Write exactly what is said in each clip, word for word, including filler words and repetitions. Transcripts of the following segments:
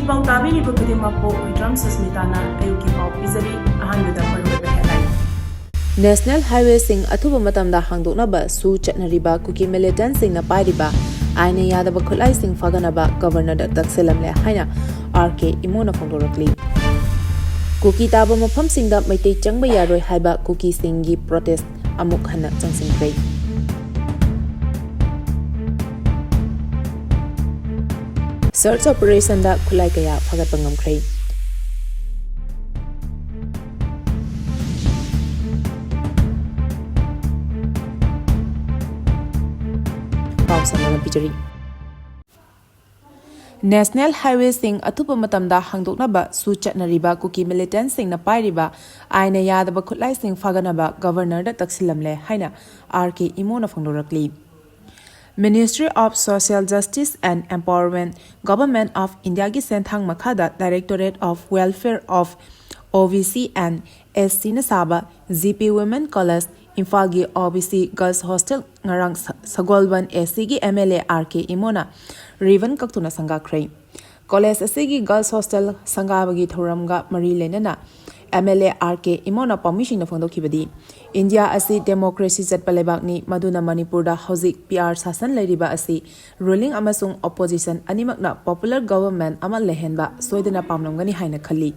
ꯄꯥꯎ ꯇꯥꯕꯤꯔꯤꯕ ꯈꯨꯗꯤꯡꯃꯛꯄꯨ ꯍꯨꯏꯗ꯭ꯔꯝ ꯁꯁꯃꯤꯇꯥꯅ ꯑꯌꯨꯛꯀꯤ ꯄꯥꯎ ꯄꯤꯖꯔꯤ꯫ ꯑꯍꯥꯟꯕꯗ ꯃꯔꯨꯑꯣꯏꯕ headline꯫ National highwayꯁꯤꯡ ꯑꯊꯨꯕ ꯃꯇꯝꯗ ꯍꯥꯡꯗꯣꯛꯅꯕ ꯁꯨ ꯆꯠꯅꯔꯤꯕ ꯀꯨꯀꯤ militantꯁꯤꯡꯅ ꯄꯥꯏꯔꯤꯕ ꯑꯥꯏꯟꯅ ꯌꯥꯗꯕ ꯈꯨꯠꯂꯥꯏꯁꯤꯡ ꯐꯥꯒꯠꯅꯕ Governorꯗ ꯇꯛꯁꯤꯜꯂꯝꯂꯦ ꯍꯥꯏꯅ ꯑꯥꯔ ꯀꯦ ꯏꯃꯣꯅ ꯐꯣꯡꯗꯣꯔꯛꯂꯤ꯫ ꯀꯨꯀꯤ ꯇꯥꯕ ꯃꯐꯝꯁꯤꯡꯗ ꯃꯩꯇꯩ ꯆꯪꯕ ꯌꯥꯔꯣꯏ ꯍꯥꯏꯕ ꯀꯨꯀꯤꯁꯤꯡꯒꯤ protest ꯑꯃꯨꯛ ꯍꯟꯅ ꯆꯪꯁꯤꯟꯈ꯭ꯔꯦ꯫ Search operationꯗ ꯈꯨꯠꯂꯥꯏ ꯀꯌꯥ ꯐꯥꯒꯠꯄ ꯉꯝꯈ꯭ꯔꯦ꯫ ꯄꯥꯎ ꯁꯟꯗꯣꯛꯅ ꯄꯤꯖꯔꯤ꯫ National highwayꯁꯤꯡ ꯑꯊꯨꯕ ꯃꯇꯝꯗ ꯍꯥꯡꯗꯣꯛꯅꯕ ꯁꯨ ꯆꯠꯅꯔꯤꯕ ꯀꯨꯀꯤ militantꯁꯤꯡꯅ ꯄꯥꯏꯔꯤꯕ ꯑꯥꯏꯟꯅ ꯌꯥꯗꯕ ꯈꯨꯠꯂꯥꯏꯁꯤꯡ ꯐꯥꯒꯠꯅꯕ Governorꯗ ꯇꯛꯁꯤꯜꯂꯝꯂꯦ ꯍꯥꯏꯅ ꯑꯥꯔ ꯀꯦ ꯏꯃꯣꯅ ꯐꯣꯡꯗꯣꯔꯛꯂꯤ꯫ Ministry of Social Justice and Empowerment, Government of Indiaꯒꯤ ꯁꯦꯟꯊꯥꯡ ꯃꯈꯥꯗ Directorate of Welfare of O B C and S Cꯅ ꯁꯥꯕ G P Women College, ꯏꯝꯐꯥꯜꯒꯤ O B C Girls Hostel ꯉꯔꯥꯡ ꯁ-, ꯁꯒꯣꯜꯕꯟ S Cꯒꯤ M L A R K ꯏꯃꯣꯅ ribbon ꯀꯛꯇꯨꯅ ꯁꯪꯒꯥꯈ꯭ꯔꯦ꯫ College ꯑꯁꯤꯒꯤ Girls Hostel ꯁꯪꯒꯥꯕꯒꯤ ꯊꯧꯔꯝꯒ ꯃꯔꯤ ꯂꯩꯅꯅ M L A R K ꯏꯃꯣꯅ ꯄꯥꯎꯃꯤꯁꯤꯡꯗ ꯐꯣꯡꯗꯣꯛꯈꯤꯕꯗꯤ, India ꯑꯁꯤ democracy ꯆꯠꯄ ꯂꯩꯕꯥꯛꯅꯤ, ꯃꯗꯨꯅ ꯃꯅꯤꯄꯨꯔꯗ ꯍꯧꯖꯤꯛ P R ꯁꯥꯁꯟ ꯂꯩꯔꯤꯕ ꯑꯁꯤ ruling ꯑꯃꯁꯨꯡ opposition ꯑꯅꯤꯃꯛꯅ popular government ꯑꯃ ꯂꯩꯍꯟꯕ ꯁꯣꯏꯗꯅ ꯄꯥꯝꯂꯝꯒꯅꯤ ꯍꯥꯏꯅ ꯈꯜꯂꯤ꯫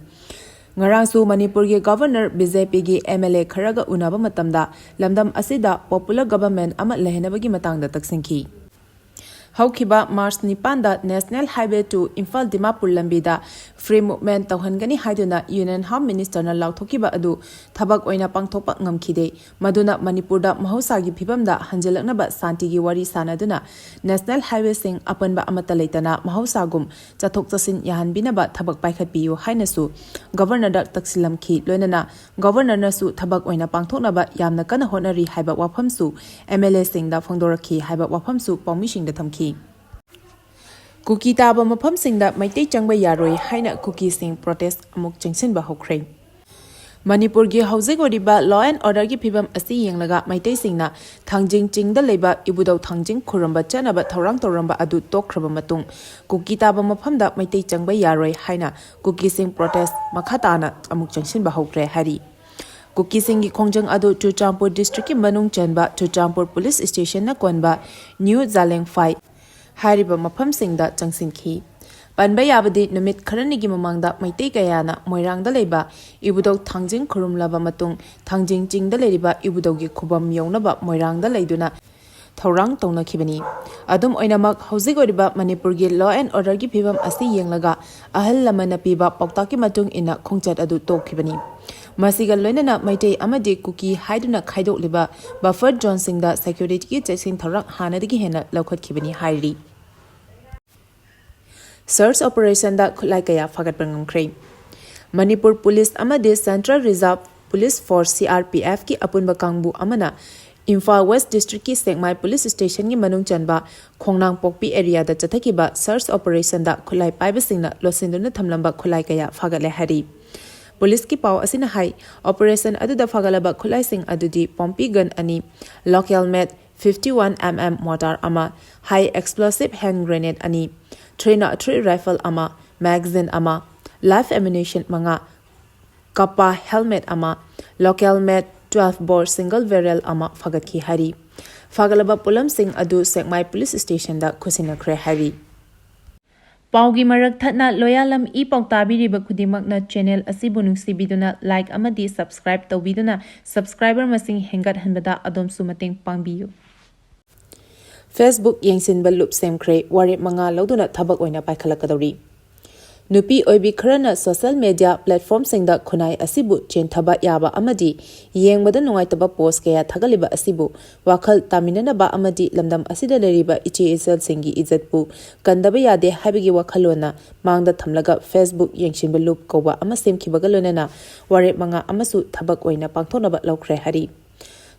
ꯉꯔꯥꯡꯁꯨ ꯃꯅꯤꯄꯨꯔꯒꯤ Governor B J Pꯒꯤ M L A ꯈꯔꯒ ꯎꯅꯕ ꯃꯇꯝꯗ ꯂꯝꯗꯝ ꯑꯁꯤꯗ popular government ꯑꯃ ꯂꯩꯍꯟꯅꯕꯒꯤ ꯃꯇꯥꯡꯗ ꯇꯛꯁꯤꯟꯈꯤ꯫ ꯍꯧꯈꯤꯕ March ꯅꯤꯄꯥꯟꯗ National Highway two Imphal Dimapur ꯂꯝꯕꯤꯗ free movement ꯇꯧꯍꯟꯒꯅꯤ ꯍꯥꯏꯗꯨꯅ Union Home Ministerꯅ ꯂꯥꯎꯊꯣꯛꯈꯤꯕ ꯑꯗꯨ ꯊꯕꯛ ꯑꯣꯏꯅ ꯄꯥꯡꯊꯣꯛꯄ ꯉꯝꯈꯤꯗꯦ꯫ ꯃꯗꯨꯅ ꯃꯅꯤꯄꯨꯔꯗ ꯃꯍꯧꯁꯥꯒꯤ ꯐꯤꯕꯝꯗ ꯍꯟꯖꯤꯜꯂꯛꯅꯕ ꯁꯥꯟꯇꯤꯒꯤ ꯋꯥꯔꯤ ꯁꯥꯟꯅꯗꯨꯅ National Highwayꯁꯤꯡ ꯑꯄꯟꯕ ꯑꯃꯠꯇ ꯂꯩꯇꯅ ꯃꯍꯧꯁꯥꯒꯨꯝ ꯆꯠꯊꯣꯛ ꯆꯠꯁꯤꯟ ꯌꯥꯍꯟꯕꯤꯅꯕ ꯊꯕꯛ ꯄꯥꯏꯈꯠꯄꯤꯌꯨ ꯍꯥꯏꯅꯁꯨ Governorꯗ ꯇꯛꯁꯤꯜꯂꯝꯈꯤ꯫ ꯂꯣꯏꯅꯅ Governorꯅꯁꯨ ꯊꯕꯛ ꯑꯣꯏꯅ ꯄꯥꯡꯊꯣꯛꯅꯕ ꯌꯥꯝꯅ ꯀꯟꯅ ꯍꯣꯠꯅꯔꯤ ꯍꯥꯏꯕ ꯋꯥꯐꯝꯁꯨ M L Aꯁꯤꯡꯗ ꯐꯣꯡꯗꯣꯔꯛꯈꯤ ꯍꯥꯏꯕ ꯋꯥꯐꯝꯁꯨ ꯄꯥꯎꯃꯤꯁꯤꯡꯗ ꯊꯝꯈꯤ꯫ ꯀꯨꯀꯤ ꯇꯥꯕ ꯃꯐꯝꯁꯤꯡꯗ ꯃꯩꯇꯩ ꯆꯪꯕ ꯌꯥꯔꯣꯏ ꯍꯥꯏꯅ ꯀꯨꯀꯤꯁꯤꯡ protest ꯑꯃꯨꯛ ꯆꯪꯁꯤꯟꯕ ꯍꯧꯈ꯭ꯔꯦ꯫ ꯃꯅꯤꯄꯨꯔꯒꯤ ꯍꯧꯖꯤꯛ ꯑꯣꯏꯔꯤꯕ law and orderꯒꯤ ꯐꯤꯕꯝ ꯑꯁꯤ ꯌꯦꯡꯂꯒ ꯃꯩꯇꯩꯁꯤꯡꯅ ꯊꯥꯡꯖꯤꯡ ꯆꯤꯡꯗ ꯂꯩꯕ ꯏꯕꯨꯙꯧ ꯊꯥꯡꯖꯤꯡ ꯈꯨꯔꯨꯝꯕ ꯆꯠꯅꯕ ꯊꯧꯔꯥꯡ ꯇꯧꯔꯝꯕ ꯑꯗꯨ ꯇꯣꯛꯈ꯭ꯔꯕ ꯃꯇꯨꯡ, ꯀꯨꯀꯤ ꯇꯥꯕ ꯃꯐꯝꯗ ꯃꯩꯇꯩ ꯆꯪꯕ ꯌꯥꯔꯣꯏ ꯍꯥꯏꯅ ꯀꯨꯀꯤꯁꯤꯡ protest ꯃꯈꯥ ꯇꯥꯅ ꯑꯃꯨꯛ ꯆꯪꯁꯤꯟꯕ ꯍꯧꯈ꯭ꯔꯦ ꯍꯥꯏꯔꯤ꯫ ꯀꯨꯀꯤꯁꯤꯡꯒꯤ ꯈꯣꯡꯖꯪ ꯑꯗꯨ ꯆꯨꯔꯆꯥꯟꯄꯨꯔ districtꯀꯤ ꯃꯅꯨꯡ ꯆꯟꯕ ꯆꯨꯔꯆꯥꯟꯄꯨꯔ police stationꯅ ꯀꯣꯟꯕ ꯅ꯭ꯌꯨ ꯖꯥꯂꯦꯡꯐꯥꯏ ꯍꯥꯏꯔꯤꯕ ꯃꯐꯝꯁꯤꯡꯗ ꯆꯪꯁꯤꯟꯈꯤ꯫ ꯄꯟꯕ ꯌꯥꯕꯗꯤ, ꯅꯨꯃꯤꯠ ꯈꯔꯅꯤꯒꯤ ꯃꯃꯥꯡꯗ ꯃꯩꯇꯩ ꯀꯌꯥꯅ ꯃꯣꯏꯔꯥꯡꯗ ꯂꯩꯕ ꯏꯕꯨꯙꯧ ꯊꯥꯡꯖꯤꯡ ꯈꯨꯔꯨꯝꯂꯕ ꯃꯇꯨꯡ, ꯊꯥꯡꯖꯤꯡ ꯆꯤꯡꯗ ꯂꯩꯔꯤꯕ ꯏꯕꯨꯙꯧꯒꯤ ꯈꯨꯕꯝ ꯌꯧꯅꯕ ꯃꯣꯏꯔꯥꯡꯗ ꯂꯩꯗꯨꯅ ꯊꯧꯔꯥꯡ ꯇꯧꯅꯈꯤꯕꯅꯤ꯫ ꯑꯗꯨꯝ ꯑꯣꯏꯅꯃꯛ, ꯍꯧꯖꯤꯛ ꯑꯣꯏꯔꯤꯕ ꯃꯅꯤꯄꯨꯔꯒꯤ law and orderꯒꯤ ꯐꯤꯕꯝ ꯑꯁꯤ ꯌꯦꯡꯂꯒ ꯑꯍꯜ ꯂꯃꯟꯅ ꯄꯤꯕ ꯄꯥꯎꯇꯥꯛꯀꯤ ꯃꯇꯨꯡ ꯏꯟꯅ ꯈꯣꯡꯆꯠ ꯑꯗꯨ ꯇꯣꯛꯈꯤꯕꯅꯤ꯫ ꯃꯁꯤꯒ ꯂꯣꯏꯅꯅ ꯃꯩꯇꯩ ꯑꯃꯗꯤ ꯀꯨꯀꯤ ꯍꯥꯏꯗꯨꯅ ꯈꯥꯏꯗꯣꯛꯂꯤꯕ buffer zoneꯁꯤꯡꯗ securityꯒꯤ ꯆꯦꯛꯁꯤꯟ ꯊꯧꯔꯥꯡ ꯍꯥꯟꯅꯗꯒꯤ ꯍꯦꯟꯅ ꯂꯧꯈꯠꯈꯤꯕꯅꯤ ꯍꯥꯏꯔꯤ꯫ Search operationꯗ ꯈꯨꯠꯂꯥꯏ ꯀꯌꯥ ꯐꯥꯒꯠꯄ ꯉꯝꯈ꯭ꯔꯦ꯫ ꯃꯅꯤꯄꯨꯔ police ꯑꯃꯗꯤ Central Reserve Police Force, CRPFꯀꯤ ꯑꯄꯨꯟꯕ ꯀꯥꯡꯕꯨ ꯑꯃꯅ ꯏꯝꯐꯥꯜ West districtꯀꯤ ꯁꯦꯛꯃꯥꯏ police stationꯒꯤ ꯃꯅꯨꯡ ꯆꯟꯕ ꯈꯣꯡꯅꯥꯡꯄꯣꯛꯄꯤ areaꯗ ꯆꯠꯊꯈꯤꯕ search operationꯗ ꯈꯨꯠꯂꯥꯏ ꯄꯥꯏꯕꯁꯤꯡꯅ ꯂꯣꯠꯁꯤꯟꯗꯨꯅ ꯊꯝꯂꯝꯕ ꯈꯨꯠꯂꯥꯏ ꯀꯌꯥ ꯐꯥꯒꯠꯂꯦ ꯍꯥꯏꯔꯤ꯫ Policeꯀꯤ ꯄꯥꯎ ꯑꯁꯤꯅ ꯍꯥꯏ, operation ꯑꯗꯨꯗ ꯐꯥꯒꯠꯂꯕ ꯈꯨꯠꯂꯥꯏꯁꯤꯡ ꯑꯗꯨꯗꯤ ꯄꯣꯝꯄꯤ gun ꯑꯅꯤ, local made fifty one mm mortar ꯑꯃ, high explosive hand grenade ꯑꯅꯤ, three not three rifle ꯑꯃ, magazine ꯑꯃ, live ammunition ꯃꯉꯥ, ꯀꯞꯄꯥ helmet ꯑꯃ, local made twelve bore single barrel ꯑꯃ ꯐꯥꯒꯠꯈꯤ ꯍꯥꯏꯔꯤ꯫ ꯐꯥꯒꯠꯂꯕ ꯄꯣꯠꯂꯝꯁꯤꯡ ꯑꯗꯨ ꯁꯦꯛꯃꯥꯏ police stationꯗ ꯈꯨꯠꯁꯤꯟꯅꯈ꯭ꯔꯦ ꯍꯥꯏꯔꯤ꯫ ꯄꯥꯎꯒꯤ ꯃꯔꯛ ꯊꯠꯅ ꯂꯣꯌꯥꯂꯝ ꯏ ꯄꯥꯎ ꯇꯥꯕꯤꯔꯤꯕ ꯈꯨꯗꯤꯡꯃꯛꯅ channel ꯑꯁꯤꯕꯨ ꯅꯨꯡꯁꯤꯕꯤꯗꯨꯅ like ꯑꯃꯗꯤ subscribe ꯇꯧꯕꯤꯗꯨꯅ subscriber ꯃꯁꯤꯡ ꯍꯦꯟꯒꯠꯍꯟꯕꯗ ꯑꯗꯣꯝꯁꯨ ꯃꯇꯦꯡ ꯄꯥꯡꯕꯤꯌꯨ꯫ Facebook ꯌꯦꯡꯁꯤꯟꯕ ꯂꯨꯞ ꯁꯦꯝꯈ꯭ꯔꯦ, ꯋꯥꯔꯦꯞ ꯃꯉꯥ ꯂꯧꯗꯨꯅ ꯊꯕꯛ ꯑꯣꯏꯅ ꯄꯥꯏꯈꯠꯂꯛꯀꯗꯧꯔꯤ꯫ ꯅꯨꯄꯤ ꯑꯣꯏꯕꯤ ꯈꯔꯅ social media platformꯁꯤꯡꯗ ꯈꯨꯟꯅꯥꯏ ꯑꯁꯤꯕꯨ ꯆꯦꯟꯊꯕ ꯌꯥꯕ ꯑꯃꯗꯤ ꯌꯦꯡꯕꯗ ꯅꯨꯡꯉꯥꯏꯇꯕ post ꯀꯌꯥ ꯊꯥꯒꯠꯂꯤꯕ ꯑꯁꯤꯕꯨ ꯋꯥꯈꯜ ꯇꯥꯃꯤꯟꯅꯅꯕ ꯑꯃꯗꯤ ꯂꯝꯗꯝ ꯑꯁꯤꯗ ꯂꯩꯔꯤꯕ ꯏꯆꯦ ꯏꯆꯜꯁꯤꯡꯒꯤ ꯏꯖꯠꯄꯨ ꯀꯟꯗꯕ ꯌꯥꯗꯦ ꯍꯥꯏꯕꯒꯤ ꯋꯥꯈꯜꯂꯣꯟꯅ ꯃꯥꯡꯗ ꯊꯝꯂꯒ Facebook ꯌꯦꯡꯁꯤꯟꯕ ꯂꯨꯞ ꯀꯧꯕ ꯑꯃ ꯁꯦꯝꯈꯤꯕꯒ ꯂꯣꯏꯅꯅ ꯋꯥꯔꯦꯞ ꯃꯉꯥ ꯑꯃꯁꯨ ꯊꯕꯛ ꯑꯣꯏꯅ ꯄꯥꯡꯊꯣꯛꯅꯕ ꯂꯧꯈ꯭ꯔꯦ ꯍꯥꯏꯔꯤ꯫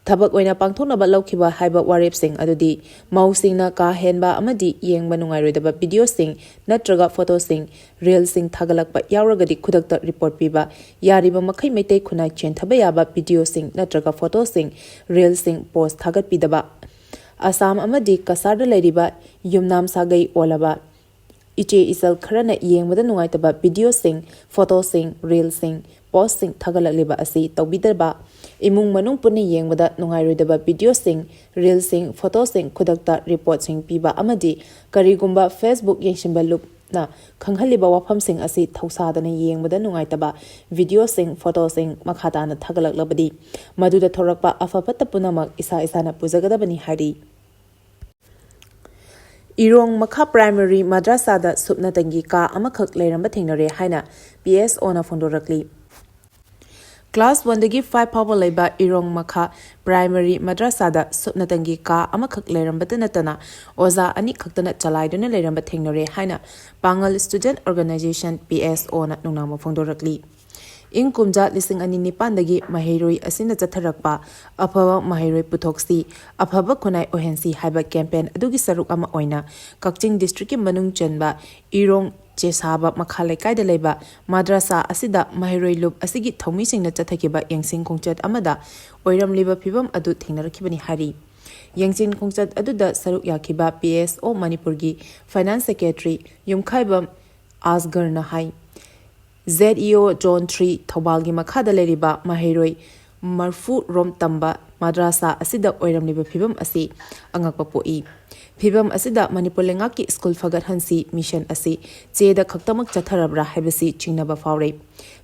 ꯊꯕꯛ ꯑꯣꯏꯅ ꯄꯥꯡꯊꯣꯛꯅꯕ ꯂꯧꯈꯤꯕ ꯍꯥꯏꯕ ꯋꯥꯔꯦꯞꯁꯤꯡ ꯑꯗꯨꯗꯤ ꯃꯧꯁꯤꯡꯅ ꯀꯥ ꯍꯦꯟꯕ ꯑꯃꯗꯤ ꯌꯦꯡꯕ ꯅꯨꯡꯉꯥꯏꯔꯣꯏꯗꯕ ꯚꯤꯗꯤꯑꯣꯁꯤꯡ ꯅꯠꯇ꯭ꯔꯒ ꯐꯣꯇꯣꯁꯤꯡ, ꯔꯤꯜꯁꯤꯡ ꯊꯥꯒꯠꯂꯛꯄ ꯌꯥꯎꯔꯒꯗꯤ ꯈꯨꯗꯛꯇ ꯔꯤꯄꯣꯔꯠ ꯄꯤꯕ, ꯌꯥꯔꯤꯕ ꯃꯈꯩ ꯃꯩꯇꯩ ꯈꯨꯟꯅꯥꯏ ꯆꯦꯟꯊꯕ ꯌꯥꯕ ꯚꯤꯗꯤꯑꯣꯁꯤꯡ ꯅꯠꯇ꯭ꯔꯒ ꯐꯣꯇꯣꯁꯤꯡ, ꯔꯤꯜꯁꯤꯡ ꯄꯣꯁ ꯊꯥꯒꯠꯄꯤꯗꯕ꯫ ꯑꯁꯥꯝ ꯑꯃꯗꯤ ꯀꯁꯥꯔꯗ ꯂꯩꯔꯤꯕ ꯌꯨꯝꯅꯥꯝ ꯁꯥꯒꯩ ꯑꯣꯜꯂꯕ ꯏꯆꯦ ꯏꯆꯜ ꯈꯔꯅ ꯌꯦꯡꯕꯗ ꯅꯨꯡꯉꯥꯏꯇꯕ ꯚꯤꯗꯤꯑꯣꯁꯤꯡ, ꯐꯣꯇꯣꯁꯤꯡ, ꯔꯤꯜꯁꯤꯡ, ꯄꯣꯁꯁꯤꯡ ꯊꯥꯒꯠꯂꯛꯂꯤꯕ ꯑꯁꯤ ꯇꯧꯕꯤꯗꯕ, ꯏꯃꯨꯡ ꯃꯅꯨꯡ ꯄꯨꯟꯅ ꯌꯦꯡꯕꯗ ꯅꯨꯡꯉꯥꯏꯔꯣꯏꯗꯕ ꯚꯤꯗꯤꯑꯣꯁꯤꯡ, ꯔꯤꯜꯁꯤꯡ, ꯐꯣꯇꯣꯁꯤꯡ ꯈꯨꯗꯛꯇ ꯔꯤꯄꯣꯔꯠꯁꯤꯡ ꯄꯤꯕ ꯑꯃꯗꯤ ꯀꯔꯤꯒꯨꯝꯕ Facebook ꯌꯦꯡꯁꯤꯟꯕ ꯂꯨꯞꯅ ꯈꯪꯍꯜꯂꯤꯕ ꯋꯥꯐꯝꯁꯤꯡ ꯑꯁꯤ ꯊꯧꯁꯥꯗꯅ ꯌꯦꯡꯕꯗ ꯅꯨꯡꯉꯥꯏꯇꯕ ꯚꯤꯗꯤꯑꯣꯁꯤꯡ, ꯐꯣꯇꯣꯁꯤꯡ ꯃꯈꯥ ꯇꯥꯅ ꯊꯥꯒꯠꯂꯛꯂꯕꯗꯤ ꯃꯗꯨꯗ ꯊꯣꯔꯛꯄ ꯑꯐ ꯐꯠꯇ ꯄꯨꯝꯅꯃꯛ ꯏꯁꯥ ꯏꯁꯥꯅ ꯄꯨꯖꯒꯗꯕꯅꯤ ꯍꯥꯏꯔꯤ꯫ ꯏꯔꯣꯡ ꯃꯈꯥ ꯄ꯭ꯔꯥꯏꯃꯔꯤ ꯃꯗ꯭ꯔꯁꯥꯗ ꯁꯨꯞꯅꯇꯪꯒꯤ ꯀꯥ ꯑꯃꯈꯛ ꯂꯩꯔꯝꯕ ꯊꯦꯡꯅꯔꯦ ꯍꯥꯏꯅ ꯄꯤ ꯑꯦꯁ ꯑꯣꯅ ꯐꯣꯡꯗꯣꯔꯛꯂꯤ꯫ ꯀ꯭ꯂꯥꯁ ꯋꯥꯟꯗꯒꯤ ꯐꯥꯏꯚ ꯐꯥꯎꯕ ꯂꯩꯕ ꯏꯔꯣꯡ ꯃꯈꯥ ꯄ꯭ꯔꯥꯏꯃꯔꯤ ꯃꯗ꯭ꯔꯁꯥꯗ ꯁꯨꯞꯅꯇꯪꯒꯤ ꯀꯥ ꯑꯃꯈꯛ ꯂꯩꯔꯝꯕꯇ ꯅꯠꯇꯅ ꯑꯣꯖꯥ ꯑꯅꯤ ꯈꯛꯇꯅ ꯆꯂꯥꯏꯗꯨꯅ ꯂꯩꯔꯝꯕ ꯊꯦꯡꯅꯔꯦ ꯍꯥꯏꯅ ꯄꯥꯡꯒꯜ ꯁ꯭ꯇꯨꯗꯦꯟꯠ ꯑꯣꯔꯒꯅꯥꯏꯖꯦꯁꯟ, ꯄꯤ ꯑꯦꯁ ꯑꯣꯅ ꯅꯨꯡꯅꯥꯡꯕ ꯐꯣꯡꯗꯣꯔꯛꯂꯤ꯫ ꯏꯪ ꯀꯨꯝꯖꯥ ꯂꯤꯁꯤꯡ ꯑꯅꯤ ꯅꯤꯄꯥꯟꯗꯒꯤ ꯃꯍꯩꯔꯣꯏ ꯑꯁꯤꯅ ꯆꯠꯊꯔꯛꯄ "ꯑꯐꯕ ꯃꯍꯩꯔꯣꯏ ꯄꯨꯊꯣꯛꯁꯤ, ꯑꯐꯕ ꯈꯨꯟꯅꯥꯏ ꯑꯣꯏꯍꯟꯁꯤ" ꯍꯥꯏꯕ ꯀꯦꯝꯄꯦꯟ ꯑꯗꯨꯒꯤ ꯁꯔꯨꯛ ꯑꯃ ꯑꯣꯏꯅ ꯀꯛꯆꯤꯡ ꯗꯤꯁꯇ꯭ꯔꯤꯛꯀꯤ ꯃꯅꯨꯡ ꯆꯟꯕ ꯏꯔꯣꯡ ꯆꯦꯁꯥꯕ ꯃꯈꯥ ꯂꯩꯀꯥꯏꯗ ꯂꯩꯕ ꯃꯗ꯭ꯔꯁꯥ ꯑꯁꯤꯗ ꯃꯍꯩꯔꯣꯏ ꯂꯨꯞ ꯑꯁꯤꯒꯤ ꯊꯧꯃꯤꯁꯤꯡꯅ ꯆꯠꯊꯈꯤꯕ ꯌꯦꯡꯁꯤꯟ ꯈꯣꯡꯆꯠ ꯑꯃꯗ ꯑꯣꯏꯔꯝꯂꯤꯕ ꯐꯤꯕꯝ ꯑꯗꯨ ꯊꯦꯡꯅꯔꯛꯈꯤꯕꯅꯤ ꯍꯥꯏꯔꯤ꯫ ꯌꯦꯡꯁꯤꯟ ꯈꯣꯡꯆꯠ ꯑꯗꯨꯗ ꯁꯔꯨꯛ ꯌꯥꯈꯤꯕ ꯄꯤ ꯑꯦꯁ ꯑꯣ ꯃꯅꯤꯄꯨꯔꯒꯤ ꯐꯥꯏꯅꯥꯟꯁ ꯁꯦꯀ꯭ꯔꯦꯇꯔꯤ ꯌꯨꯝꯈꯥꯏꯕꯝ ꯑꯁꯒꯔꯅ ꯍꯥꯏ, ꯖꯦꯗ ꯏ ꯑꯣ ꯖꯣꯟ ꯊ꯭ꯔꯤ ꯊꯧꯕꯥꯜꯒꯤ ꯃꯈꯥꯗ ꯂꯩꯔꯤꯕ ꯃꯍꯩꯔꯣꯏ ꯃꯔꯐꯨ ꯔꯣꯝ ꯇꯝꯕ ꯃꯗ꯭ꯔꯁꯥ ꯑꯁꯤꯗ ꯑꯣꯏꯔꯝꯂꯤꯕ ꯐꯤꯕꯝ ꯑꯁꯤ ꯑꯉꯛꯄ ꯄꯣꯛꯏ꯫ ꯐꯤꯕꯝ ꯑꯁꯤꯗ ꯃꯅꯤꯄꯨꯔ ꯂꯩꯉꯥꯛꯀꯤ ꯁ꯭ꯀꯨꯜ ꯐꯒꯠꯍꯟꯁꯤ ꯃꯤꯁꯟ ꯑꯁꯤ ꯆꯦꯗ ꯈꯛꯇꯃꯛ ꯆꯠꯊꯔꯕ꯭ꯔꯥ ꯍꯥꯏꯕꯁꯤ ꯆꯤꯡꯅꯕ ꯐꯥꯎꯔꯦ꯫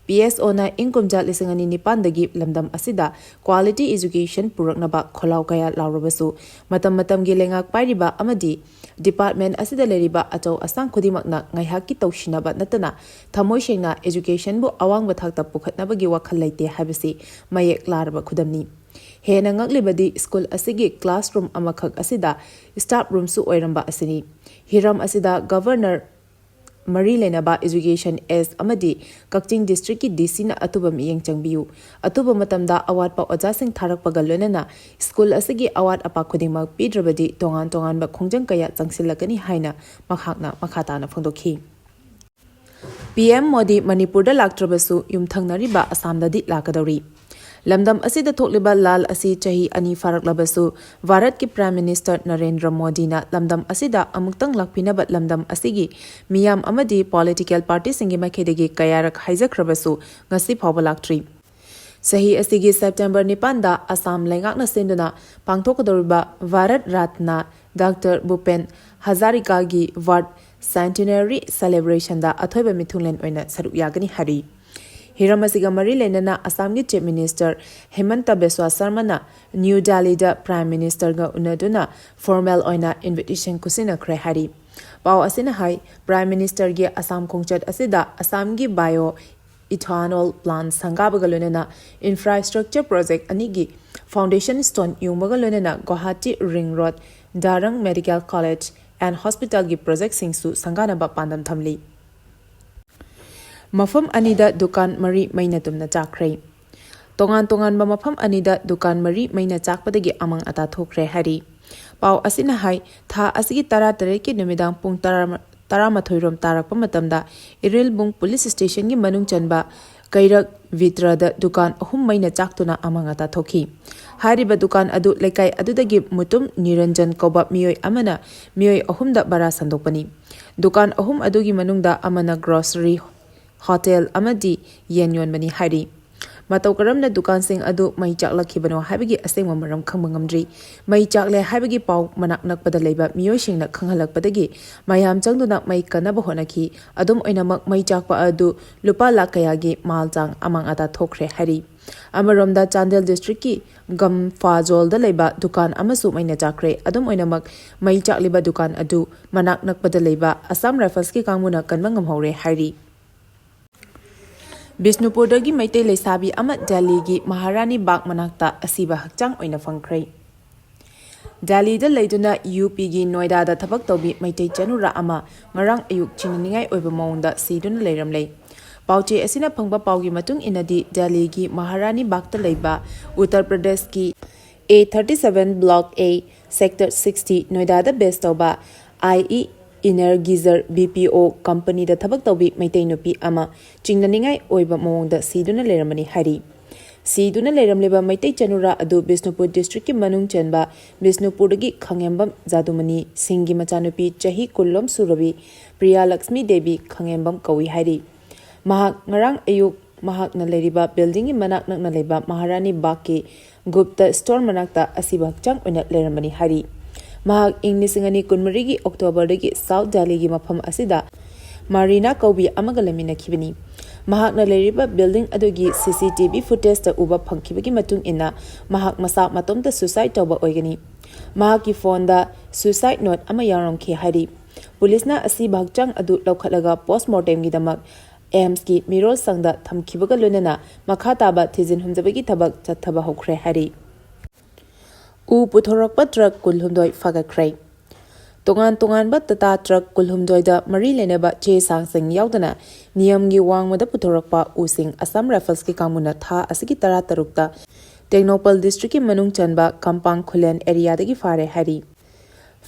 ꯄꯤ ꯑꯦꯁ ꯑꯣꯅ ꯏꯪ ꯀꯨꯝꯖꯥ ꯂꯤꯁꯤꯡ ꯑꯅꯤ ꯅꯤꯄꯥꯟꯗꯒꯤ ꯂꯝꯗꯝ ꯑꯁꯤꯗ quality education ꯄꯨꯔꯛꯅꯕ ꯈꯣꯜꯂꯥꯎ ꯀꯌꯥ ꯂꯥꯎꯔꯕꯁꯨ, ꯃꯇꯝ ꯃꯇꯝꯒꯤ ꯂꯩꯉꯥꯛ ꯄꯥꯏꯔꯤꯕ ꯑꯃꯗꯤ ꯗꯤꯄꯥꯔꯠꯃꯦꯟ ꯑꯁꯤꯗ ꯂꯩꯔꯤꯕ ꯑꯆꯧ ꯑꯁꯥꯡ ꯈꯨꯗꯤꯡꯃꯛꯅ ꯉꯥꯏꯍꯥꯛꯀꯤ ꯇꯧꯁꯤꯟꯅꯕ ꯅꯠꯇꯅ ꯊꯃꯣꯏ ꯁꯦꯡꯅ educationꯕꯨ ꯑꯋꯥꯡꯕ ꯊꯥꯛꯇ ꯄꯨꯈꯠꯅꯕꯒꯤ ꯋꯥꯈꯜ ꯂꯩꯇꯦ ꯍꯥꯏꯕꯁꯤ ꯃꯌꯦꯛ ꯂꯥꯔꯕ ꯈꯨꯗꯝꯅꯤ꯫ ꯍꯦꯟꯅ ꯉꯛꯂꯤꯕꯗꯤ ꯁ꯭ꯀꯨꯜ ꯑꯁꯤꯒꯤ classroom ꯑꯃꯈꯛ ꯑꯁꯤꯗ staff roomꯁꯨ ꯑꯣꯏꯔꯝꯕ ꯑꯁꯤꯅꯤ꯫ ꯍꯤꯔꯝ ꯑꯁꯤꯗ ꯒꯚꯔꯅꯔ ꯃꯔꯤ ꯂꯩꯅꯕ Education Act ꯑꯃꯗꯤ ꯀꯛꯆꯤꯡ districtꯀꯤ DCꯅ ꯑꯊꯨꯕ ꯃꯤꯠꯌꯦꯡ ꯆꯪꯕꯤꯌꯨ꯫ ꯑꯊꯨꯕ ꯃꯇꯝꯗ ꯑꯋꯥꯠꯄ ꯑꯣꯖꯥꯁꯤꯡ ꯊꯥꯔꯛꯄꯒ ꯂꯣꯏꯅꯅ ꯁ꯭ꯀꯨꯜ ꯑꯁꯤꯒꯤ ꯑꯋꯥꯠ ꯑꯄꯥ ꯈꯨꯗꯤꯡꯃꯛ ꯄꯤꯗ꯭ꯔꯕꯗꯤ ꯇꯣꯉꯥꯟ ꯇꯣꯉꯥꯟꯕ ꯈꯣꯡꯖꯪ ꯀꯌꯥ ꯆꯪꯁꯤꯜꯂꯛꯀꯅꯤ ꯍꯥꯏꯅ ꯃꯍꯥꯛꯅ ꯃꯈꯥ ꯇꯥꯅ ꯐꯣꯡꯗꯣꯛꯈꯤ꯫ ꯄꯤ ꯑꯦꯝ ꯃꯣꯗꯤ ꯃꯅꯤꯄꯨꯔꯗ ꯂꯥꯛꯇ꯭ꯔꯕꯁꯨ ꯌꯨꯝꯊꯪꯅꯔꯤꯕ ꯑꯁꯥꯝꯗꯗꯤ ꯂꯥꯛꯀꯗꯧꯔꯤ꯫ ꯂꯝꯗꯝ ꯑꯁꯤꯗ ꯊꯣꯛꯂꯤꯕ ꯂꯥꯜ ꯑꯁꯤ ꯆꯍꯤ ꯑꯅꯤ ꯐꯥꯔꯛꯂꯕꯁꯨ ꯚꯥꯔꯠꯀꯤ Prime Minister ꯅꯔꯦꯟꯗ꯭ꯔ ꯃꯣꯗꯤꯅ ꯂꯝꯗꯝ ꯑꯁꯤꯗ ꯑꯃꯨꯛꯇꯪ ꯂꯥꯛꯄꯤꯅꯕ ꯂꯝꯗꯝ ꯑꯁꯤꯒꯤ ꯃꯤꯌꯥꯝ ꯑꯃꯗꯤ political partyꯁꯤꯡꯒꯤ ꯃꯥꯏꯀꯩꯗꯒꯤ ꯀꯌꯥꯔꯛ ꯍꯥꯏꯖꯈ꯭ꯔꯕꯁꯨ ꯉꯁꯤ ꯐꯥꯎꯕ ꯂꯥꯛꯇ꯭ꯔꯤ꯫ ꯆꯍꯤ ꯑꯁꯤꯒꯤ September ꯅꯤꯄꯥꯟꯗ ꯑꯁꯥꯝ ꯂꯩꯉꯥꯛꯅ ꯁꯤꯟꯗꯨꯅ ꯄꯥꯡꯊꯣꯛꯀꯗꯧꯔꯤꯕ ꯚꯥꯔꯠ ꯔꯠꯅ ꯗꯥꯛꯇꯔ ꯚꯨꯄꯦꯟ ꯍꯖꯥꯔꯤꯀꯥꯒꯤ birth centenary celebrationꯗ ꯑꯊꯣꯏꯕ ꯃꯤꯊꯨꯡꯂꯦꯟ ꯑꯣꯏꯅ ꯁꯔꯨꯛ ꯌꯥꯒꯅꯤ ꯍꯥꯏꯔꯤ꯫ ꯍꯤꯔꯝ ꯑꯁꯤꯒ ꯃꯔꯤ ꯂꯩꯅꯅ ꯑꯁꯥꯝꯒꯤ Chief Minister ꯍꯤꯃꯟꯇ ꯕꯤꯁ꯭ꯋꯥ ꯁꯔꯃꯅ ꯅ꯭ꯌꯨ ꯗꯦꯜꯂꯤꯗ Prime Ministerꯒ ꯎꯅꯗꯨꯅ formal ꯑꯣꯏꯅ invitation ꯈꯨꯠꯁꯤꯟꯅꯈ꯭ꯔꯦ ꯍꯥꯏꯔꯤ꯫ ꯄꯥꯎ ꯑꯁꯤꯅ ꯍꯥꯏ, Prime Ministerꯒꯤ ꯑꯁꯥꯝ ꯈꯣꯡꯆꯠ ꯑꯁꯤꯗ ꯑꯁꯥꯝꯒꯤ bio ethanol plant ꯁꯪꯒꯥꯕꯒ ꯂꯣꯏꯅꯅ infrastructure project ꯑꯅꯤꯒꯤ foundation stone ꯌꯨꯡꯕꯒ ꯂꯣꯏꯅꯅ Guwahati ring road, ꯗꯥꯔꯪ medical college and hospitalꯒꯤ projectꯁꯤꯡꯁꯨ ꯁꯪꯒꯥꯅꯕ ꯄꯥꯟꯗꯝ ꯊꯝꯂꯤ꯫ ꯃꯐꯝ ꯑꯅꯤꯗ ꯗꯨꯀꯥꯟ ꯃꯔꯤ ꯃꯩꯅ ꯇꯨꯝꯅ ꯆꯥꯛꯈ꯭ꯔꯦ꯫ ꯇꯣꯉꯥꯟ ꯇꯣꯉꯥꯟꯕ ꯃꯐꯝ ꯑꯅꯤꯗ ꯗꯨꯀꯥꯟ ꯃꯔꯤ ꯃꯩꯅ ꯆꯥꯛꯄꯗꯒꯤ ꯑꯃꯥꯡ ꯑꯇꯥ ꯊꯣꯛꯈ꯭ꯔꯦ ꯍꯥꯏꯔꯤ꯫ ꯄꯥꯎ ꯑꯁꯤꯅ ꯍꯥꯏ, ꯊꯥ ꯑꯁꯤꯒꯤ ꯇꯔꯥꯇꯔꯦꯠꯀꯤ ꯅꯨꯃꯤꯗꯥꯡ ꯄꯨꯡ ꯇꯔꯥ, ꯇꯔꯥꯃꯥꯊꯣꯏ ꯔꯣꯝ ꯇꯥꯔꯛꯄ ꯃꯇꯝꯗ ꯏꯔꯤꯜꯕꯨꯡ police stationꯒꯤ ꯃꯅꯨꯡ ꯆꯟꯕ ꯀꯩꯔꯛ ꯚꯤꯇ꯭ꯔꯗ ꯗꯨꯀꯥꯟ ꯑꯍꯨꯝ ꯃꯩꯅ ꯆꯥꯛꯇꯨꯅ ꯑꯃꯥꯡ ꯑꯇꯥ ꯊꯣꯛꯈꯤ꯫ ꯍꯥꯏꯔꯤꯕ ꯗꯨꯀꯥꯟ ꯑꯗꯨ ꯂꯩꯀꯥꯏ ꯑꯗꯨꯗꯒꯤ ꯃꯨꯇꯨꯝ ꯅꯤꯔꯟꯖꯟ ꯀꯧꯕ ꯃꯤꯑꯣꯏ ꯑꯃꯅ ꯃꯤꯑꯣꯏ ꯑꯍꯨꯝꯗ ꯚꯔꯥ ꯁꯟꯗꯣꯛꯄꯅꯤ꯫ ꯗꯨꯀꯥꯟ ꯑꯍꯨꯝ ꯑꯗꯨꯒꯤ ꯃꯅꯨꯡꯗ ꯑꯃꯅ grocery, hotel ꯑꯃꯗꯤ ꯌꯦꯟ ꯌꯣꯟꯕꯅꯤ ꯍꯥꯏꯔꯤ꯫ ꯃꯇꯧ ꯀꯔꯝꯅ ꯗꯨꯀꯥꯟꯁꯤꯡ ꯑꯗꯨ ꯃꯩ ꯆꯥꯛꯂꯛꯈꯤꯕꯅꯣ ꯍꯥꯏꯕꯒꯤ ꯑꯁꯦꯡꯕ ꯃꯔꯝ ꯈꯪꯕ ꯉꯝꯗ꯭ꯔꯤ꯫ ꯃꯩ ꯆꯥꯛꯂꯦ ꯍꯥꯏꯕꯒꯤ ꯄꯥꯎ ꯃꯅꯥꯛ ꯅꯛꯄꯗ ꯂꯩꯕ ꯃꯤꯑꯣꯏꯁꯤꯡꯅ ꯈꯪꯍꯜꯂꯛꯄꯗꯒꯤ ꯃꯌꯥꯝ ꯆꯪꯗꯨꯅ ꯃꯩ ꯀꯟꯅꯕ ꯍꯣꯠꯅꯈꯤ꯫ ꯑꯗꯨꯝ ꯑꯣꯏꯅꯃꯛ, ꯃꯩ ꯆꯥꯛꯄ ꯑꯗꯨ ꯂꯨꯄꯥ ꯂꯥꯈ ꯀꯌꯥꯒꯤ ꯃꯥꯜ ꯆꯥꯡ ꯑꯃꯥꯡ ꯑꯇꯥ ꯊꯣꯛꯈ꯭ꯔꯦ ꯍꯥꯏꯔꯤ꯫ ꯑꯃꯔꯣꯝꯗ, ꯆꯥꯟꯗꯦꯜ districtꯀꯤ ꯒꯝꯐꯥꯖꯣꯜꯗ ꯂꯩꯕ ꯗꯨꯀꯥꯟ ꯑꯃꯁꯨ ꯃꯩꯅ ꯆꯥꯛꯈ꯭ꯔꯦ꯫ ꯑꯗꯨꯝ ꯑꯣꯏꯅꯃꯛ, ꯃꯩ ꯆꯥꯛꯂꯤꯕ ꯗꯨꯀꯥꯟ ꯑꯗꯨ ꯃꯅꯥꯛ ꯅꯛꯄꯗ ꯂꯩꯕ Assam Riflesꯀꯤ ꯀꯥꯡꯕꯨꯅ ꯀꯟꯕ ꯉꯝꯍꯧꯔꯦ ꯍꯥꯏꯔꯤ꯫ ꯕꯤꯁꯅꯨꯄꯨꯔꯗꯒꯤ ꯃꯩꯇꯩ ꯂꯩꯁꯥꯕꯤ ꯑꯃ ꯗꯦꯜꯂꯤꯒꯤ ꯃꯍꯥꯔꯥꯅꯤ ꯕꯥꯒ ꯃꯅꯥꯛꯇ ꯑꯁꯤꯕ ꯍꯛꯆꯥꯡ ꯑꯣꯏꯅ ꯐꯪꯈ꯭ꯔꯦ꯫ ꯗꯦꯜꯂꯤꯗ ꯂꯩꯗꯨꯅ ꯌꯨ ꯄꯤꯒꯤ ꯅꯣꯏꯗꯥꯗ ꯊꯕꯛ ꯇꯧꯕꯤ ꯃꯩꯇꯩ ꯆꯅꯨꯔꯥ ꯑꯃ ꯉꯔꯥꯡ ꯑꯌꯨꯛ ꯆꯤꯡꯅꯅꯤꯡꯉꯥꯏ ꯑꯣꯏꯕ ꯃꯑꯣꯡꯗ ꯁꯤꯗꯨꯅ ꯂꯩꯔꯝꯂꯦ꯫ ꯄꯥꯎꯆꯦ ꯑꯁꯤꯅ ꯐꯪꯕ ꯄꯥꯎꯒꯤ ꯃꯇꯨꯡ ꯏꯟꯅꯗꯤ, ꯗꯦꯜꯂꯤꯒꯤ ꯃꯍꯥꯔꯥꯅꯤ ꯕꯥꯒꯇ ꯂꯩꯕ ꯎꯠꯇꯔ ꯄ꯭ꯔꯗꯦꯁꯀꯤ ꯑꯦ ꯊꯥꯔꯇꯤ ꯁꯚꯦꯟ ꯕ꯭ꯂꯣꯛ ꯑꯦ ꯁꯦꯛꯇꯔ ꯁꯤꯛꯁꯇꯤ ꯅꯣꯏꯗꯥꯗ ꯕꯦꯁ ꯇꯧꯕ ꯑꯥꯏ ꯏ ꯏꯅꯔꯒꯤꯖꯔ ꯕꯤ ꯄꯤ ꯑꯣ ꯀꯝꯄꯅꯤꯗ ꯊꯕꯛ ꯇꯧꯕꯤ ꯃꯩꯇꯩ ꯅꯨꯄꯤ ꯑꯃ ꯆꯤꯡꯅꯅꯤꯡꯉꯥꯏ ꯑꯣꯏꯕ ꯃꯑꯣꯡꯗ ꯁꯤꯗꯨꯅ ꯂꯩꯔꯝꯕꯅꯤ ꯍꯥꯏꯔꯤ꯫ ꯁꯤꯗꯨꯅ ꯂꯩꯔꯝꯂꯤꯕ ꯃꯩꯇꯩ ꯆꯅꯨꯔꯥ ꯑꯗꯨ ꯕꯤꯁꯅꯨꯄꯨꯔ ꯗꯤꯁꯇ꯭ꯔꯤꯛꯀꯤ ꯃꯅꯨꯡ ꯆꯟꯕ ꯕꯤꯁꯅꯨꯄꯨꯔꯗꯒꯤ ꯈꯥꯉꯦꯝꯕꯝ ꯖꯥꯗꯨꯃꯅꯤ ꯁꯤꯡꯒꯤ ꯃꯆꯥꯅꯨꯄꯤ ꯆꯍꯤ ꯀꯨꯟꯂꯣꯝ ꯁꯨꯔꯕꯤ ꯄ꯭ꯔꯤꯌꯥ ꯂꯛꯁꯃꯤ ꯗꯦꯕꯤ ꯈꯥꯉꯦꯝꯕꯝ ꯀꯧꯏ ꯍꯥꯏꯔꯤ꯫ ꯃꯍꯥꯛ ꯉꯔꯥꯡ ꯑꯌꯨꯛ ꯃꯍꯥꯛꯅ ꯂꯩꯔꯤꯕ ꯕꯤꯜꯗꯤꯡꯒꯤ ꯃꯅꯥꯛ ꯅꯛꯅ ꯂꯩꯕ ꯃꯍꯥꯔꯥꯅꯤ ꯕꯥꯒꯀꯤ ꯒꯨꯞꯇ ꯁ꯭ꯇꯣꯔ ꯃꯅꯥꯛꯇ ꯑꯁꯤꯕ ꯍꯛꯆꯥꯡ ꯑꯣꯏꯅ ꯂꯩꯔꯝꯕꯅꯤ ꯍꯥꯏꯔꯤ꯫ ꯃꯍꯥꯛ ꯏꯪ ꯂꯤꯁꯤꯡ ꯑꯅꯤ ꯀꯨꯟꯃꯔꯤꯒꯤ ꯑꯣꯛꯇꯣꯕꯔꯗꯒꯤ ꯁꯥꯎꯠ ꯗꯦꯜꯂꯤꯒꯤ ꯃꯐꯝ ꯑꯁꯤꯗ ꯃꯥꯔꯤꯅꯥ ꯀꯧꯕꯤ ꯑꯃꯒ ꯂꯩꯃꯤꯟꯅꯈꯤꯕꯅꯤ꯫ ꯃꯍꯥꯛꯅ ꯂꯩꯔꯤꯕ ꯕꯤꯜꯗꯤꯡ ꯑꯗꯨꯒꯤ ꯁꯤ ꯁꯤ ꯇꯤ ꯚꯤ ꯐꯨꯇꯦꯖꯇ ꯎꯕ ꯐꯪꯈꯤꯕꯒꯤ ꯃꯇꯨꯡ ꯏꯟꯅ, ꯃꯍꯥꯛ ꯃꯁꯥ ꯃꯇꯣꯝꯇ ꯁꯨꯁꯥꯏꯗ ꯇꯧꯕ ꯑꯣꯏꯒꯅꯤ꯫ ꯃꯍꯥꯛꯀꯤ ꯐꯣꯟꯗ ꯁꯨꯁꯥꯏꯗ ꯅꯣꯠ ꯑꯃ ꯌꯥꯎꯔꯝꯈꯤ ꯍꯥꯏꯔꯤ꯫ ꯄꯨꯂꯤꯁꯅ ꯑꯁꯤꯕ ꯍꯛꯆꯥꯡ ꯑꯗꯨ ꯂꯧꯈꯠꯂꯒ ꯄꯣꯁꯃꯣꯔꯇꯦꯝꯒꯤꯗꯃꯛ ꯑꯦꯝꯁꯀꯤ ꯃꯤꯔꯣꯜ ꯁꯪꯗ ꯊꯝꯈꯤꯕꯒ ꯂꯣꯏꯅꯅ ꯃꯈꯥ ꯇꯥꯕ ꯊꯤꯖꯤꯟ ꯍꯨꯝꯖꯕꯒꯤ ꯊꯕꯛ ꯆꯠꯊꯕ ꯍꯧꯈ꯭ꯔꯦ ꯍꯥꯏꯔꯤ꯫ ꯎ ꯄꯨꯊꯣꯔꯛꯄ ꯇ꯭ꯔꯛ ꯀꯨꯟꯍꯨꯝꯗꯣꯏ ꯐꯥꯒꯠꯈ꯭ꯔꯦ꯫ ꯇꯣꯉꯥꯟ ꯇꯣꯉꯥꯟꯕ ꯇꯥꯇꯥ ꯇ꯭ꯔꯛ ꯀꯨꯟꯍꯨꯝꯗꯣꯏꯗ ꯃꯔꯤ ꯂꯩꯅꯕ ꯆꯦ ꯆꯥꯡꯁꯤꯡ ꯌꯥꯎꯗꯅ ꯅꯤꯌꯝꯒꯤ ꯋꯥꯡꯃꯗ ꯄꯨꯊꯣꯔꯛꯄ ꯎꯁꯤꯡ ꯑꯁꯥꯝ ꯔꯥꯏꯐꯜꯁꯀꯤ ꯀꯥꯡꯕꯨꯅ ꯊꯥ ꯑꯁꯤꯒꯤ ꯇꯔꯥꯇꯔꯨꯛꯇ ꯇꯦꯡꯅꯧꯄꯜ ꯗꯤꯁꯇ꯭ꯔꯤꯛꯀꯤ ꯃꯅꯨꯡ ꯆꯟꯕ ꯀꯝꯄꯥꯡ ꯈꯨꯂꯦꯟ ꯑꯦꯔꯤꯌꯥꯗꯒꯤ ꯐꯥꯔꯦ ꯍꯥꯏꯔꯤ꯫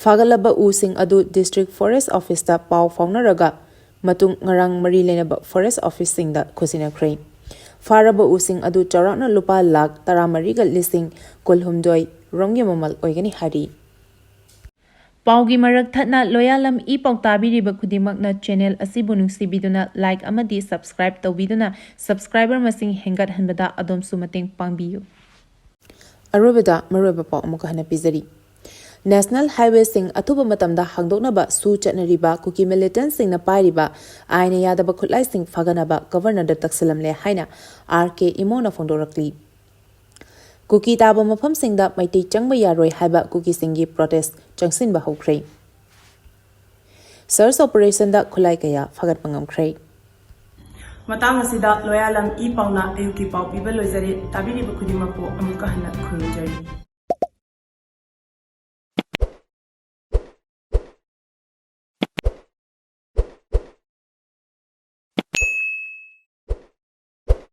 ꯐꯥꯒꯠꯂꯕ ꯎꯁꯤꯡ ꯑꯗꯨ ꯗꯤꯁꯇ꯭ꯔꯤꯛ ꯐꯣꯔꯦꯁ ꯑꯣꯐꯤꯁꯇ ꯄꯥꯎ ꯐꯥꯎꯅꯔꯒ ꯃꯇꯨꯡ ꯉꯔꯥꯡ ꯃꯔꯤ ꯂꯩꯅꯕ ꯐꯣꯔꯦꯁ ꯑꯣꯐꯤꯁꯁꯤꯡꯗ ꯈꯨꯠꯁꯤꯟꯅꯈ꯭ꯔꯦ꯫ ꯐꯥꯔꯕ ꯎꯁꯤꯡ ꯑꯗꯨ ꯆꯥꯎꯔꯥꯛꯅ ꯂꯨꯄꯥ ꯂꯥꯈ ꯇꯔꯥꯃꯔꯤꯒ ꯂꯤꯁꯤꯡ ꯀꯨꯟꯍꯨꯝꯗꯣꯏ ꯔꯣꯝꯒꯤ ꯃꯃꯜ ꯑꯣꯏꯒꯅꯤ ꯍꯥꯏꯔꯤ꯫ ꯄꯥꯎꯒꯤ ꯃꯔꯛ ꯊꯠꯅ ꯂꯣꯌꯥꯂꯝ ꯏ ꯄꯥꯎ ꯇꯥꯕꯤꯔꯤꯕ ꯈꯨꯗꯤꯡꯃꯛꯅ ꯆꯦꯅꯦꯜ ꯑꯁꯤꯕꯨ ꯅꯨꯡꯁꯤꯕꯤꯗꯨꯅ ꯂꯥꯏꯛ ꯑꯃꯗꯤ ꯁꯕꯁꯀ꯭ꯔꯥꯏꯕ ꯇꯧꯕꯤꯗꯨꯅ ꯁꯕꯁꯀ꯭ꯔꯥꯏꯕꯔ ꯃꯁꯤꯡ ꯍꯦꯟꯒꯠꯍꯟꯕꯗ ꯑꯗꯣꯝꯁꯨ ꯃꯇꯦꯡ ꯄꯥꯡꯕꯤꯌꯨ꯫ ꯑꯔꯣꯏꯕꯗ ꯃꯔꯨꯑꯣꯏꯕ ꯄꯥꯎ ꯑꯃꯨꯛꯀ ꯍꯟꯅ ꯄꯤꯖꯔꯤ꯫ ꯅꯦꯁꯅꯦꯜ ꯍꯥꯏꯋꯦꯁꯤꯡ ꯑꯊꯨꯕ ꯃꯇꯝꯗ ꯍꯥꯡꯗꯣꯛꯅꯕ ꯁꯨ ꯆꯠꯅꯔꯤꯕ ꯀꯨꯀꯤ ꯃꯤꯂꯤꯇꯦꯟꯠꯁꯤꯡꯅ ꯄꯥꯏꯔꯤꯕ ꯑꯥꯏꯟꯅ ꯌꯥꯗꯕ ꯈꯨꯠꯂꯥꯏꯁꯤꯡ ꯐꯥꯒꯠꯅꯕ ꯒꯕꯔꯅꯔꯗ ꯇꯛꯁꯤꯜꯂꯝꯂꯦ ꯍꯥꯏꯅ ꯑꯥꯔ ꯀꯦ ꯏꯃꯣꯅ ꯐꯣꯡꯗꯣꯔꯛꯂꯤ꯫ ꯀꯨꯀꯤ ꯇꯥꯕ ꯃꯐꯝꯁꯤꯡꯗ ꯃꯩꯇꯩ ꯆꯪꯕ ꯌꯥꯔꯣꯏ ꯍꯥꯏꯕ ꯀꯨꯀꯤꯁꯤꯡꯒꯤ ꯄ꯭ꯔꯣꯇꯦꯁ ꯆꯪꯁꯤꯟꯕ ꯍꯧꯈ꯭ꯔꯦ꯫ ꯁꯔꯆ ꯑꯣꯄꯔꯦꯁꯟꯗ ꯈꯨꯠꯂꯥꯏ ꯀꯌꯥ ꯐꯥꯒꯠꯄ ꯉꯝꯈ꯭ꯔꯦ꯫ ꯃꯇꯥꯡ ꯑꯁꯤꯗ ꯂꯣꯌꯥꯂꯝ ꯏ ꯄꯥꯎꯅ ꯑꯌꯨꯛꯀꯤ ꯄꯥꯎ ꯄꯤꯕ ꯂꯣꯏꯖꯔꯦ꯫ ꯇꯥꯕꯤꯔꯤꯕ ꯈꯨꯗꯤꯡꯃꯛꯄꯨ ꯑꯃꯨꯛꯀ ꯍꯟꯅ ꯈꯨꯔꯨꯝꯖꯔꯤ꯫